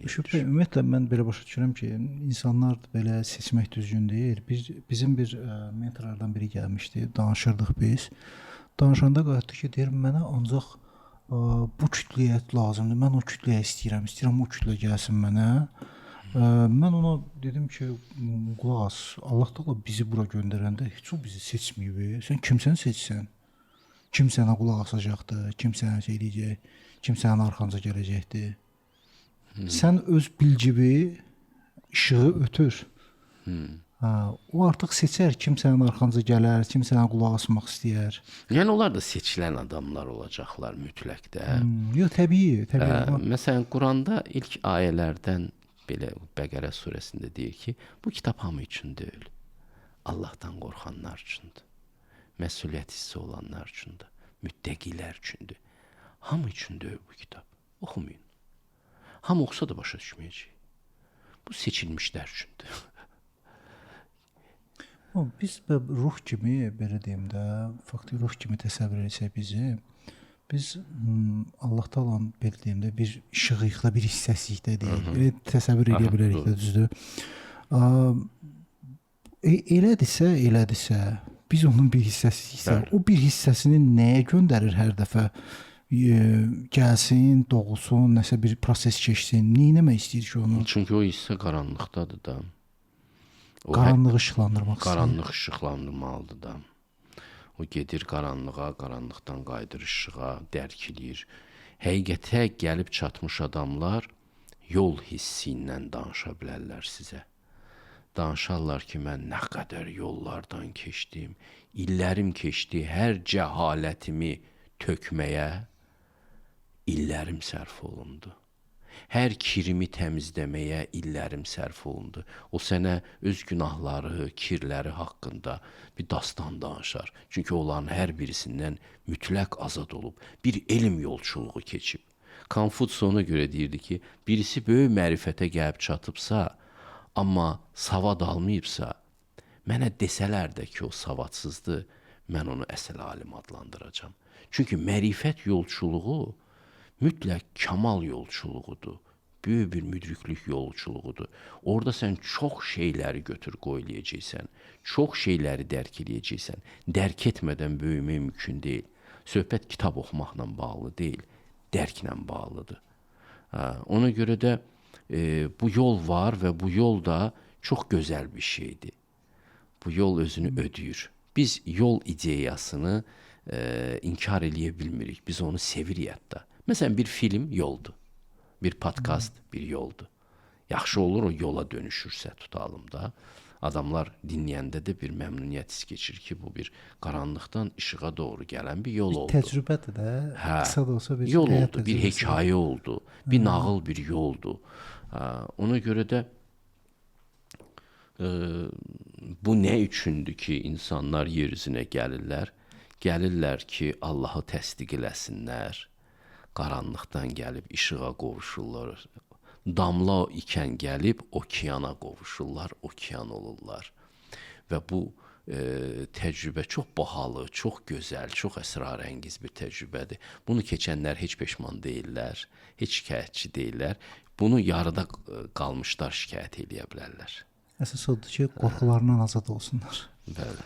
Şübhə, ümumiyyətlə mən belə başa düşürəm ki, insanlar belə seçmək düzgün deyil. Bizim bir mentorlardan biri gəlmişdi, danışırdıq biz. Danışanda qayıtdı ki, deyir mənə ancaq bu kütləyə lazımdır. Mən o kütləyə istəyirəm. İstəyirəm o kütlə gəlsin mənə. Mən ona dedim ki, qulaq as. Allah Taala bizi bura göndərəndə heç o bizi seçməyib. Sən kimsən seçsən? Kim sənə qulaq asacaqdı? Kim sənə şey eləyəcək? Kim sənin arxanca gələcəkdi? Sən öz bilgivi, işığı ötür. Hə, o artıq seçər kim sənin arxanca gələr, kim sənə qulaq asmaq istəyər. Yəni onlar da seçilən adamlar olacaqlar mütləq də. Yox, təbii, təbii. Amma məsələn Quranda ilk ayələrdən belə Bəqərə surəsində deyir ki, bu kitab hamı üçün deyil. Allahdan qorxanlar üçündür. Məsuliyyət hissi olanlar üçündür. Müttəqilər üçündür. Hamı üçün deyil bu kitab. Oxumayın. Hamı oxusa da başa düşməyəcək. Bu seçilmişlər üçündür. Biz ruh kimi, belə deyim də, faktiki ruh kimi təsəvvür etsək bizi, biz Allah Taalanın belə deyim də bir işıqlıqda, bir hissəsiyik də deyək. Elə təsəvvür edə bilərik də, düzdür. Elədirsə, elədirsə, biz onun bir hissəsiyiksə, o bir hissəsini nəyə göndərir hər dəfə? Gəlsin, doğulsun, nəsə bir proses keçsin. Nə etmək istəyir ki onu? Çünki o hissə qaranlıqdadır da. O qaranlığı işıqlandırmaq istəyir. Qaranlıq işıqlandırmalıdır da. O gedir qaranlığa, qaranlıqdan qayıdır işığa, dərk eləyir. Həqiqətə gəlib çatmış adamlar yol hissi ilə danışa bilərlər sizə. Danışarlar ki, mən nə qədər yollardan keçdim, illərim keçdi, hər cəhalətimi tökməyə illərim sərf olundu. Hər kirimi təmizləməyə illərim sərf olundu. O sənə öz günahları, kirləri haqqında bir dastan danışar. Çünki onların hər birisindən mütləq azad olub, bir elm yolçuluğu keçib. Konfutsi ona görə deyirdi ki, birisi böyük mərifətə gəlib çatıbsa, amma savad almayıbsa, mənə desələr də ki, o savadsızdır, mən onu əsl alim adlandıracam. Çünki mərifət yolçuluğu mütləq kamal yolçuluğudur. Böyük bir müdriklik yolçuluğudur. Orada sən çox şeyləri götür qoy eləyəcəksən. Çox şeyləri dərk eləyəcəksən. Dərk etmədən böyümək mümkün deyil. Söhbət kitab oxumaqla bağlı deyil, dərklə bağlıdır. Ona görə də bu yol var və bu yol da çox gözəl bir şeydir. Bu yol özünü ödəyir. Biz yol ideyasını inkar eləyə bilmirik. Biz onu sevirik hətta. Məsələn, bir film yoldur. Bir podkast bir yoldur. Yaxşı olur o yola dönüşürsə tutalım da. Adamlar dinləyəndə də bir məmnuniyyət hiss keçirir ki, bu bir qaranlıqdan işığa doğru gələn bir yol oldu. Bir təcrübədir də. Hə, qısa da olsa bir yol oldu, bir hekayə oldu, bir nağıl bir yoldu. Ona görə də bu nə üçündür ki, insanlar yer üzünə gəlirlər? Gəlirlər ki, Allahı təsdiq eləsinlər. Qaranlıqdan gəlib işığa qovuşurlar. Damla ikən gəlib okeana qovuşurlar, okean olurlar. Və bu təcrübə çox bahalı, çox gözəl, çox əsrarəngiz bir təcrübədir. Bunu keçənlər heç peşman deyillər, heç şikayətçi deyillər. Bunu yarıda qalmışlar şikayət eləyə bilərlər. Əsas odur ki, qorxularından azad olsunlar. Bəli.